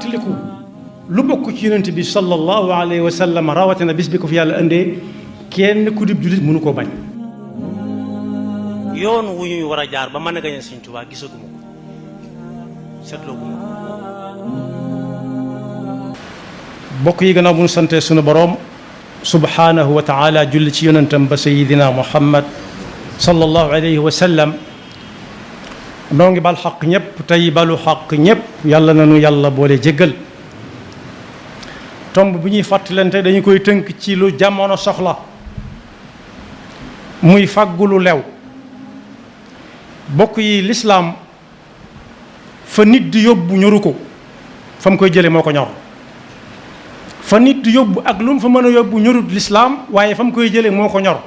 fàttaliku lu bokk ci yonent bi sallallahu alayhi wa sallam rawatina bis bi ko fi yàlla indee kenn ku dib jullit mënu koo bañ. yoon wu ñuy war a jaar ba mën a gañe Sëñ Tuubaa gisaguma ko seetlooguma ko. bokk yi gannaaw bu ñu sante sunu boroom subhanahu wa taala julli ci yonentam ba sayidina muhammad sallallahu alayhi wa sallam noo ngi bal xaq ñëpp tey balu xaq ñëpp yàlla na nu yàlla boole jéggal. tomb bi ñuy fàttalante dañu koy tënk ci lu jamono soxla muy fàggu lu lew. bokk yi lislaam fa nit di yóbbu ñoru ko fa mu koy jële moo ko ñor. fa nit di yóbbu ak lu mu fa mën a yóbbu ñorut lislaam waaye fa mu koy jële moo ko ñor.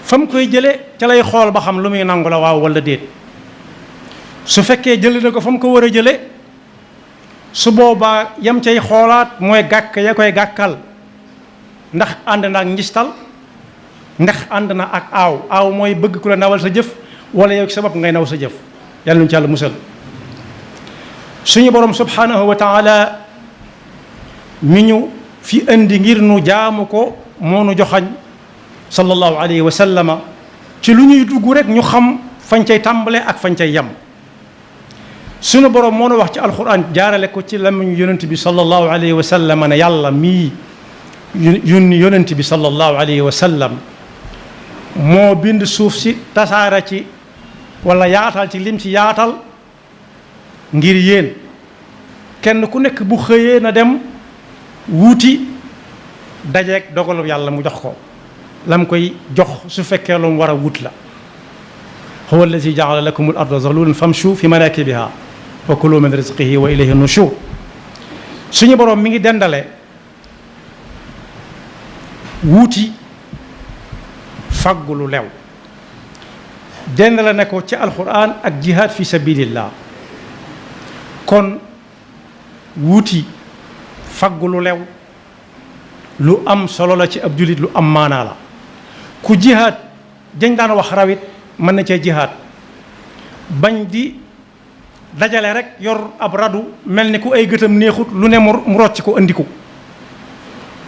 fa mu koy jële ca lay xool ba xam lu muy nangu la waaw walla déet. su fekkee jële na ko fa mu ko war a jële su boobaa yam cay xoolaat mooy gàkk ya koy gàkkal ndax ànd na ak njistal ndax ànd na ak aaw mooy bëgg ku la nawal sa jëf wala yow ci sa bopp ngay naw sa jëf yàlla nu ci yàlla musal. suñu borom subhanahu wa taala mi ñu fi indi ngir nu jaamu ko moo nu joxañ sallallahu alayhi wa sallama ci lu ñuy dugg rek ñu xam fañ cay tàmbale ak fañ cay yem. suñu borom moo nu wax ci alquran jaarale ko ci lamiñu yonent bi sallallahu alayhi wa sallam ne yàlla mii yónni yonent bi sallallahu alayhi wa sallam moo bind suuf si tasaara ci wala yaatal ci lim ci yaatal ngir yéen kenn ku nekk bu xëyee na dem wuuti dajeeg dogalu yàlla mu jox ko lam koy jox su fekkee lu mu war a wut la. huwa allazi jaala lakum al arda zalulan famshu fi manakibiha wa kulu min rizqihi wa ilayhi nushur. suñu boroom mi ngi dendale wuuti faggu lu lew dendale ne ko ci alquran ak jihad fi sabilillah. kon wuuti faggu lu lew lu am solo la ci ab jullit lu am maanaa la. ku jihad dañ daan wax rawit mën na cee jihaad bañ di dajale rek yor ab radu mel ni ku ay gëtam neexut lu ne mu rocc ko andi ko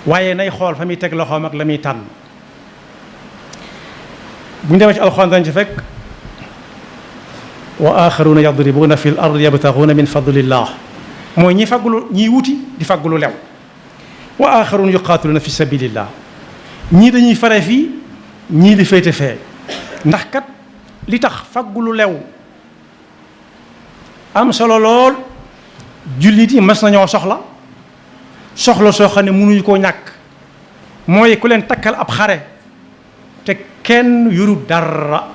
waaye nay xool fa muy teg loxoom ak la muy tànn. bu ñu demee ci alxuraan dañ ci fekk wa axaruna yadribuuna fi l ard yabtaxuuna min fadlillah mooy ñi faggulu ñiy wuti di faggulu lew. wa axaruna yuqaatiluuna fi sabilillah ñii dañuy fare fii ñii di féete fee ndax kat li tax faggu lu lew am solo lool jullit yi mas nañoo soxla soo xam ne mënuñu koo ñàkk mooy ku leen takkal ab xare te kenn yuru dara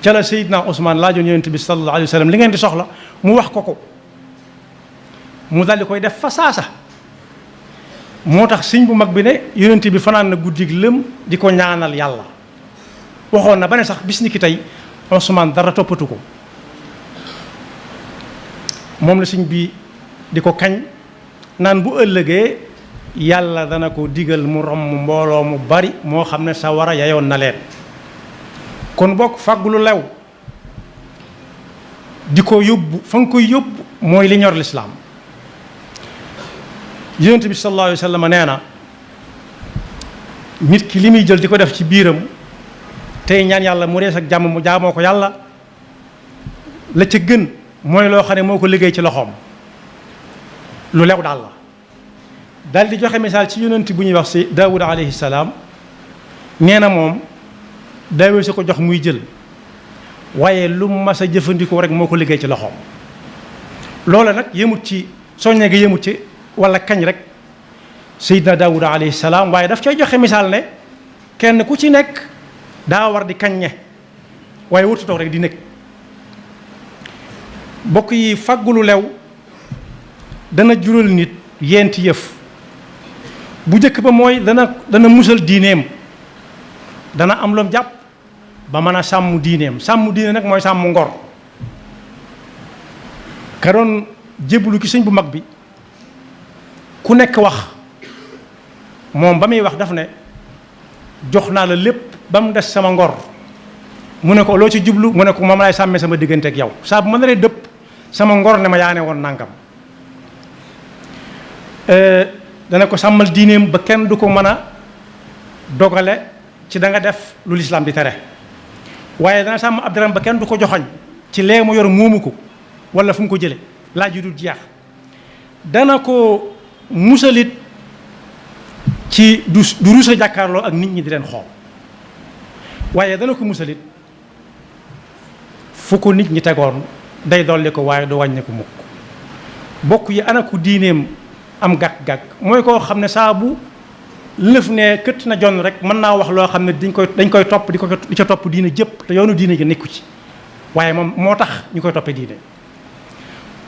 ca la Seydina Ousmane laajoon yonent bi sallallahu alayhi wa sallam li ngeen di soxla mu wax ko mu daldi koy def fa saasa. moo tax sëñ bu mag bi ne yonent bi fanaan na guddig lëm di ko ñaanal yàlla waxoon na ba ne sax bis ni ki tey Ousmane dara toppatu ko moom la sëñ bi di ko kañ naan bu ëllëgee yàlla dana ko digal mu romb mbooloo mu bari moo xam ne sa war a yayoon na leen. kon bokk fàggu lu lew di ko yóbbu fa nga koy yóbbu mooy li ñor lislaam. yonent bi sallallahu alayhi wa sallam nee na nit ki li muy jël di ko def ci biiram tey ñaan yàlla mu rees ak jàmm mu jaamoo ko yàlla la ca gën mooy loo xam ne moo ko liggéey ci loxoom lu lew daal la. daal di joxe misaal ci yonent bu ñuy wax si Daawuda alayhi salaam nee na moom daawee su ko jox muy jël waaye lu mas a jëfandikoo rek moo ko liggéey ci loxoom. loola nag yëmut ci soññe gi yëmut ci wala kañ rek Seydina Daawuda alayhi salaam waaye daf cay joxe misaal ne kenn ku ci nekk daa war di kaññe waaye wurtu toog rek di nekk. bokk yi faggulu lew dana jural nit yenti yëf bu njëkk ba mooy dana musal diineem dana am loom jàpp ba mën a sàmm diineem sàmm diine nag mooy sàmm ngor. ka doon jébbalu ki sëñ bu mag bi ku nekk wax moom ba muy wax daf ne jox naa la lépp ba mu des sama ngor mu ne ko loo ci jublu mu ne ko moom laay sàmmee sama diggante ak yow saa bu ma naree dëpp sama ngor ne ma yaane woon nangam dana ko sàmmal diineem ba kenn du ko mën a dogale ci da nga def lu lislaam di tere waaye dana sàmm ab daram ba kenn du ko joxoñ ci lee mu yor moomu ko wala fu mu ko jële laaj yu dul jeex dana ko musalit ci du rusa jàkkaarloo ak nit ñi di leen xool waaye dana ko musalit fu ko nit ñi tegoon day dolli ko waaye du wàññi ko mukk bokk yi ana ku diineem am gàkk-gàkk mooy koo xam ne saa bu lëf ne këtt na jonn rek mën naa wax loo xam ne dañ koy topp di ca topp diine jëpp te yoonu diine gi nekku ci waaye moom moo tax ñu koy toppee diine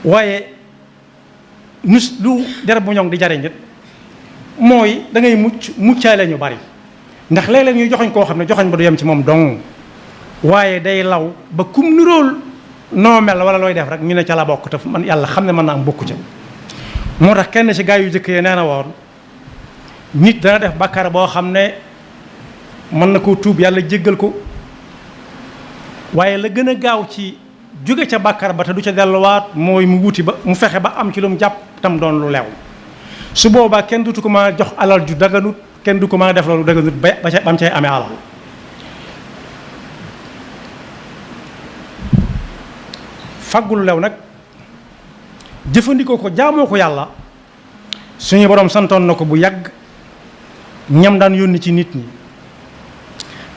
waaye nus lu der bu ñoŋ di jariñ nit mooy da ngay muccaale ñu bari ndax léeg-léeg ñuy joxoñ koo xam ne joxoñ ba du yem ci moom dong waaye day law ba kum nirool noo mel wala looy def rek ñu ne ca la bokk te man yàlla xam ne mën naa am bokku ca moo tax kenn ci gaa yu jëkk yi nee na woon nit dana def bàkkaar boo xam ne mën na koo tuub yàlla jéggal ko waaye la gën a gaaw ci jóge ca bàkkaar ba te du ca delluwaat mooy mu wuti ba mu fexe ba am ci lu mu jàpp tam doon lu leew su boobaa kenn dutu ko ma jox alal ju daganut kenn du ko ma def loolu daganut ba mu cay amee alal faggul lew nag jëfandikoo ko jaamoo ko yàlla suñu borom santoon na ko bu yàgg ñam daan yónni ci nit ñi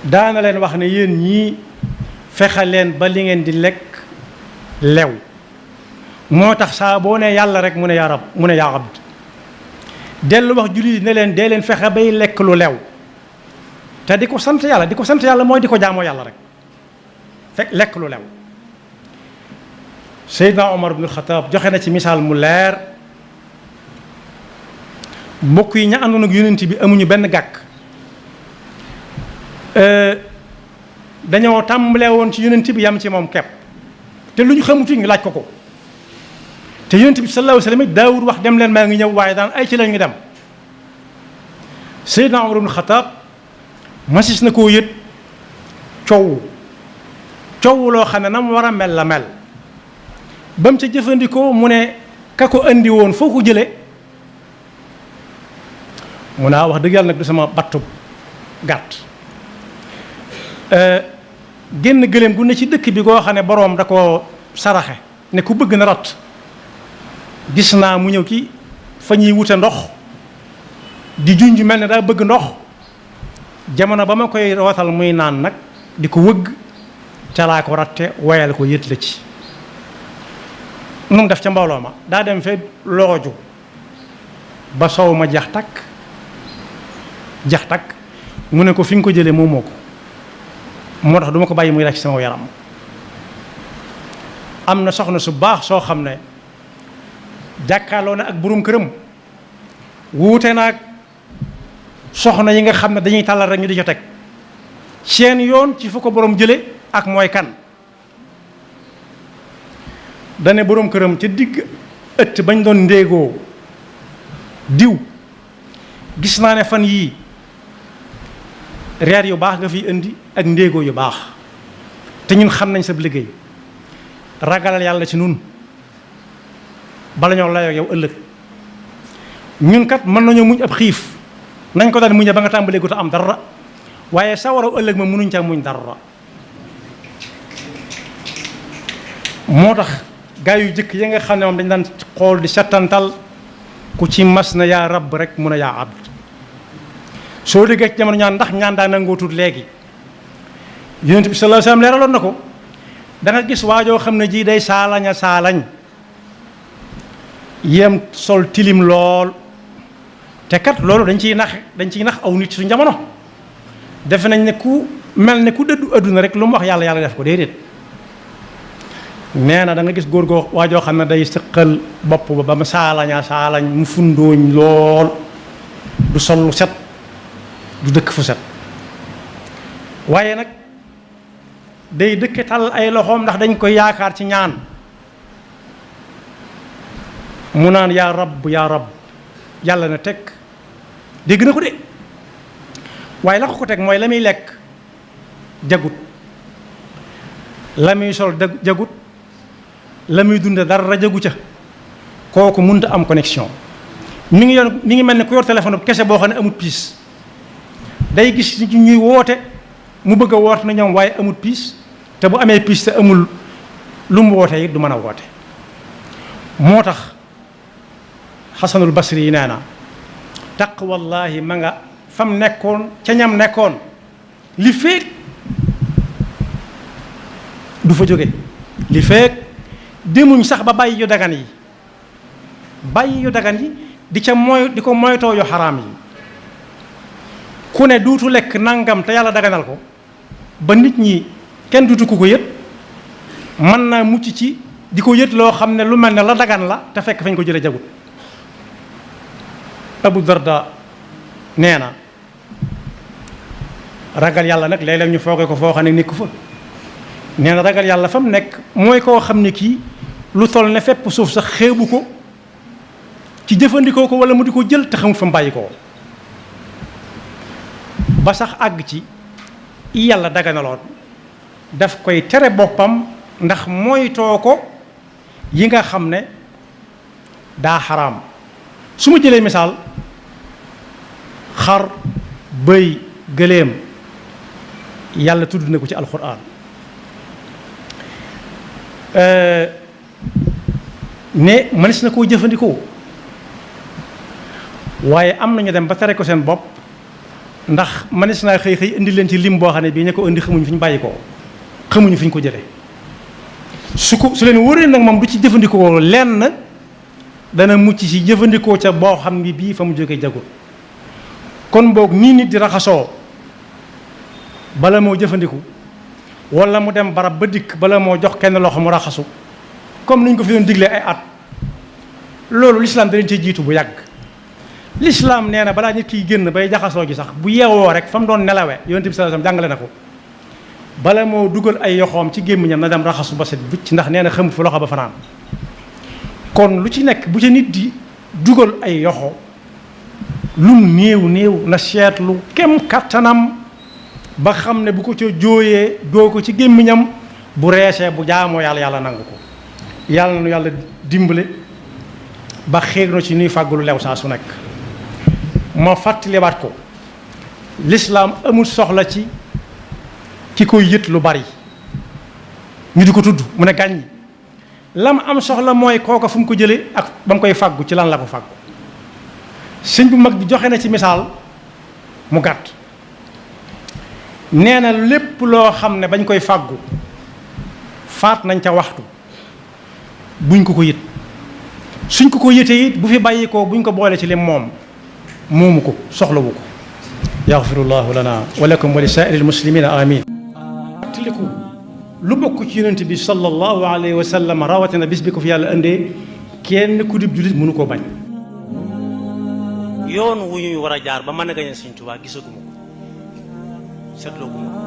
daana leen wax ne yéen ñii fexe leen ba li ngeen di lekk lew moo tax saa boo ne yàlla rek mu ne yaa rab mu ne yaa abd dellu wax jullit ne leen dee leen fexe bay lekk lu lew te di ko sant yàlla mooy di ko jaamoo yàlla rek fekk lekk lu lew Seydina Omar ibnul Xataab joxe na ci misaal mu leer mbokk yi ña àndoon ak yonent bi amuñu benn gàkk dañoo tàmbalee woon ci yonent bi yam ci moom kepp te lu ñu xamutu ñu laaj ko te yonent bi sallallahu alayhi wa sallam daawud wax dem leen maa ngi ñëw waaye daan ay ci la ñu dem Seydina Omar ibnul Xataab masis na koo yët coow loo xam ne na mu war a mel la mel ba mu ca jëfandikoo mu ne ka ko andi woon foo ko jële mu naa wax dëgg yàlla nag du sama battu gàtt génn gëléem gu ne ci dëkk bi goo xam ne boroom da ko saraxe ne ku bëgg na rat gis naa mu ñëw ki fa ñuy wute ndox di junj mel ne daa bëgg ndox jamono ba ma koy rootal muy naan nag di ko wëgg ca laa ko ratte woyal ko yët la ci nu mu def ca mbooloo ma daa dem fee looju ba soow ma jax takk mu ne ko fi nga ko jëlee moomoo ko moo tax duma ko bàyyi muy rek ci sama yaram am na soxna su baax soo xam ne jàkkaarloo na ak burum këram wuute naag soxna yi nga xam ne dañuy tàllal rek ñu di ca teg seen yoon ci fu ko borom jële ak mooy kan dane borom këram ca digg ëtt bañ doon ndéegoo diw gis naa ne fan yii reer yu baax nga fi indi ak ndéegoo yu baax te ñun xam nañ sa liggéey ragalal yàlla ci nun bala ñoo layoo yow ëllëg ñun kat mën nañoo muñ ab xiif nañ ko daan muñe ba nga tàmbalee gu ta am dara waaye sa waraw ëllëg ma mënuñ ca muñ dara moo tax gaa yu jëkk yi nga xam ne moom dañ daan xool di settantal ku ci mas na yaa rab rek mun a yaa abd soo déggee ci jamono ñaan ndax ñaan daa nangoo tuut léegi yonent bi sallallahu alayhi wasallam leeraloon na ko da nga gis waajoo xam ne ji day saalañ yem sol tilim lool te kat loolu dañ ciy nax aw nit suñu jamono defe nañ ne ku mel ne ku dëddu adduna rek lu mu wax yàlla def ko déedéet nee na da nga gis góor goo waajoo xam ne day sëqal bopp ba mu saalañ mu fundooñ lool du sol lu set du dëkk fu set waaye nag day dëkke tal ay loxoom ndax dañ koy yaakaar ci ñaan mu naan yaa rab yàlla na teg dégg na ko de waaye la ko teg mooy la muy lekk jagut la muy sol jagut la muy dunde dara rajagu ca kooku mënta am connexion mi ngi mel ne ku yor téléphone bu kese boo xam ne amut piis day gis nit ñuy woote mu bëgg a woote na ñoom waaye amut piis te bu amee piis te amul lu mu woote it du mën a woote moo tax xasanul basri yi nee na taqwallahi ma nga fam nekkoon ca ñam nekkoon li feek du fa jóge li feek demuñ sax ba bàyyi yu dagan yi di ko moytoo yu xaraam yi ku ne duutu lekk nangam te yàlla daganal ko ba nit ñi kenn duutu ko yët mën naa mucc ci di ko yët loo xam ne lu mel ne la dagan la te fekk fañ ko jële jagut Abu Darda nee na ragal yàlla nag léeg-léeg ñu fooge ko foo xam ne nekku fa nee na ragal yàlla fa mu nekk mooy koo xam ne kii lu toll ne fépp suuf sax xeebu ko ci jëfandikoo ko wala mu di ko jël te xamul fa mu bàyyi ko ba sax àgg ci yàlla daganaloon daf koy tere boppam ndax moytoo ko yi nga xam ne daa xaraam su ma jëlee misaal xar bëy gëléem yàlla tudd na ko ci alxuraan ne mënees na koo jëfandikoo waaye am nañu dem ba tere ko seen bopp ndax mënees naa xëy indi leen ci lim boo xam ne bii ñu ko indi xamuñu fi ñu bàyyi ko xamuñu fi ñu ko jëlee su leen wóoree nag moom du ci jëfandikoo lenn dana mucc ci jëfandikoo ca boo xam ni bii fa mu jógee jagul kon boog nii nit di raxasoo bala moo jëfandiku wala mu dem barab ba dikk bala moo jox kenn loxo mu raxasu comme ni ñu ko fi doon diglee ay at loolu lislaam da leen ci jiitu bu yàgg lislaam nee na balaa nit kiy génn bay jaxasoo ji sax bu yeewoo rek fa mu doon nelawe yonent bi sallallahu alayhi wasallam jàngale na ko bala moo dugal ay yoxoom ci gémmiñam na dem raxasu ba set bucc ndax nee na xamut fu loxo ba fanaan kon lu ci nekk bu ca nit di dugal ay yoxo lum néew na seetlu kem kattanam ba xam ne bu ko ca jooyee joo ko ci gémmiñam bu reesee bu jaamoo yàlla nangu ko yàlla na nu yàlla dimbale ba xéeg na ci nuy fàggulu lew saa su nekk ma fàttaliwaat ko lislaam amul soxla ci ki koy yët lu bari ñu di ko tudd mu ne gàññi lam am soxla mooy kooka fu mu ko jële ak ba mu koy fàggu ci lan la ko fàggu sëñ bu mag bi joxe na ci misaal mu gàtt nee na lépp loo xam ne bañ koy fàggu faat nañ ca waxtu buñ ko yët suñ ko yëtee it bu fi bàyyi ko buñ ko boole ci lim moomu ko soxlawu ko yaxfirullahu lana wa lakum wa li saa'iril muslimina amin tiliku lu bokk ci yonent bi sallallahu alayhi wa sallam rawatina bis bi ko fi yàlla indee kenn ku dib jullit mënu koo bañ yoon wu ñu war a jaar ba mën a gañe Sëñ Tuubaa gisaguma ko seetloo guma ko